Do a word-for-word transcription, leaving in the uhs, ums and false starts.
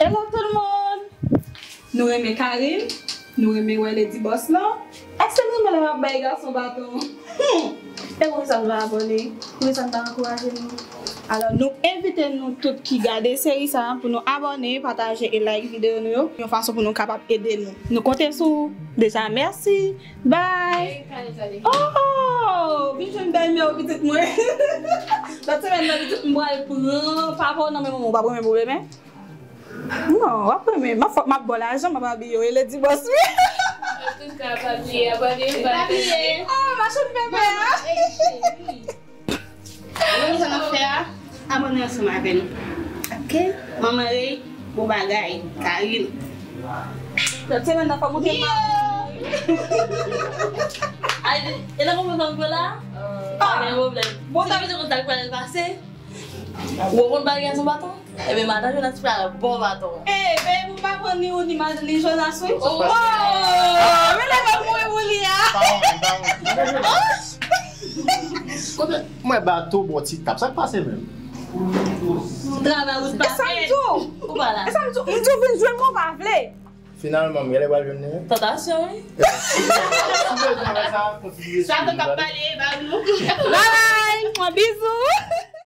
Hello tout moun! Nou renmen Karine, nou renmen wè Lady Boss lan. Èske nou renmen lè m ap bay gason baton? Hmm! E poukisa nou pa abòne? Poukisa nou pa ankouraje nou? Alò, nou envite nou tout ki gade seri sa a pou nou abòne, pataje e like videyo nou yo, yon fason pou nou kapab ede nou. Nou konte sou ou. Deja, mèsi. Bye. Oh, vin jwenn bèlmè w pitit mwen. Lòt semèn nan pitit mwen pral pran papa w nan men manman w, w pap renmen pwoblèm. Non, w ap renmen. M ap fòk m ap ba w lajan, m ap abiye w e Lady Boss wi. Antouka, pa bliye abòne, pa bliye. Oh, machann pèpè a. Ou menm sa n ap fè a, abòne ansanm avè nou. Ok? Manman Rey, bon bagay, Karine. Lòt semèn nan fò moute. Ay, e nan konprann sa m fè la? Pa gen pwoblèm. Bon, si nou te konn sa k pral pase, ou konn bagay sou baton? Ebyen, madanm Jonas pral bon baton. Eh, babe, ou pa pran ni ou ni madanm ni Jonas, wi. Oh! Rele m pou mwen pou li a. Pa mwen, pa mwen. Kote mwen bato bon ti tap, sa k pase menm? Travay ou pa fè. E sa m di w. Ou pa la. E sa m di w, m di w vin jwenn mwen, ou pa vle. Finalman, m genlè pral jwenn li. Tantasyon, wi. Si w bezwen wè sa, kontinye swiv nou. Sa tonton k ap pale, ba nou. Bye bye, mwen bizou.